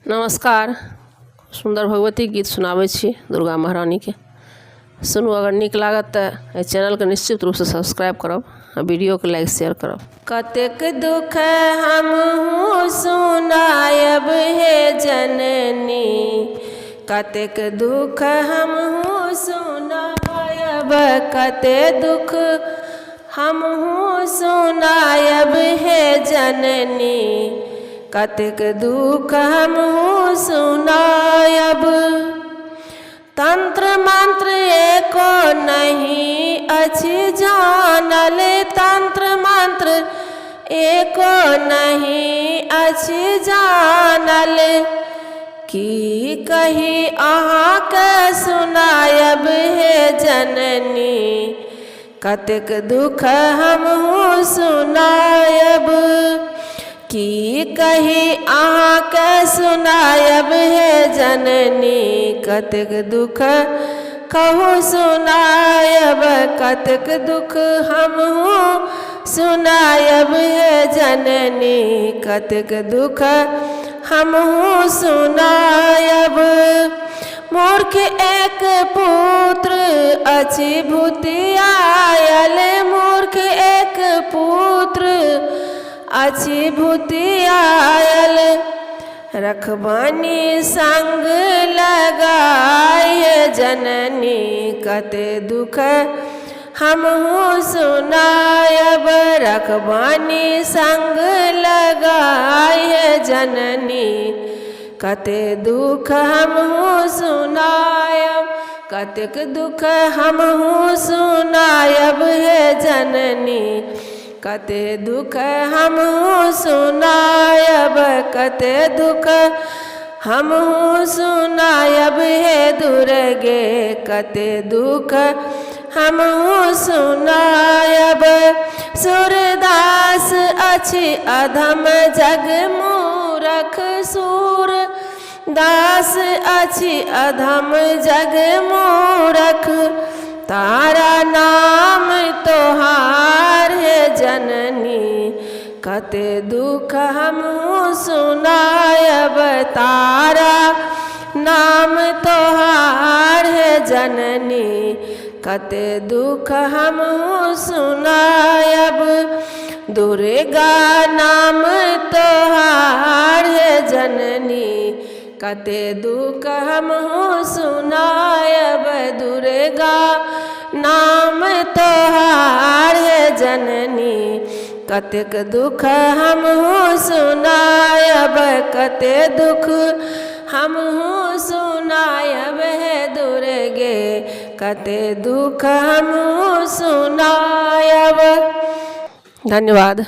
नमस्कार। सुन्दर भगवती गीत सुनाबै छी दुर्गा महारानीके। सुनू, अगर नीक लागत तऽ एहि चैनलके निश्चित रूपसँ सब्सक्राइब करब आ वीडियोके लाइक शेयर करब। कतेक दुख हमहूँ सुनायब हे जननी, कतेक दुख हमहूँ सुनायब, कते दुख हमहूँ सुनायब हे जननी, कतेक दुख हमहूँ सुनायब। तंत्र मंत्र एको नहि अछि जानल, तंत्र मंत्र एको नहि अछि जानल, की कही अहाँके सुनायब हे जननी, कतेक दुख हमहूँ सुनायब। की कही अहाँके सुनायब हे जननी, कतेक दुख कहू सुनायब, कतेक दुख हमहूँ सुनायब हे जननी, कतेक दुख हमहूँ सुनायब। मूर्ख एक पुत्र अछि भूतियायल, मूर्ख एक पुत्र अछि भूतियायल, रखबानी संग लगाय जननी, कते दुख हमहूँ सुनायब। रखबानी संग लगाय जननी, कते दुख हमहूँ सुनायब, कतेक दुख हमहूँ सुनायब हे जननी, कते दुख हमहूँ सुनायब, कते दुख हमहूँ सुनायब हे दुर्गे, कते दुख हमहूँ सुनायब। सूरदास अछि अधम जग मूरख, सूर दास अछि अधम जग मूरख, तारा नाम तोहार हे जननी, कते दुख हमहूँ सुनायब। तारा नाम तोहार हे जननी, कते दुख हमहूँ सुनायब। दुर्गा नाम तोहार हे जननी, कते दुख हमहूँ सुनायब। दुर्गा नाम तोहार हे जननी, कतेक दुख हमहूँ सुनायब, कते दुख हमहूँ सुनायब हे दुर्गे, कते दुख हमहूँ सुनायब। धन्यवाद।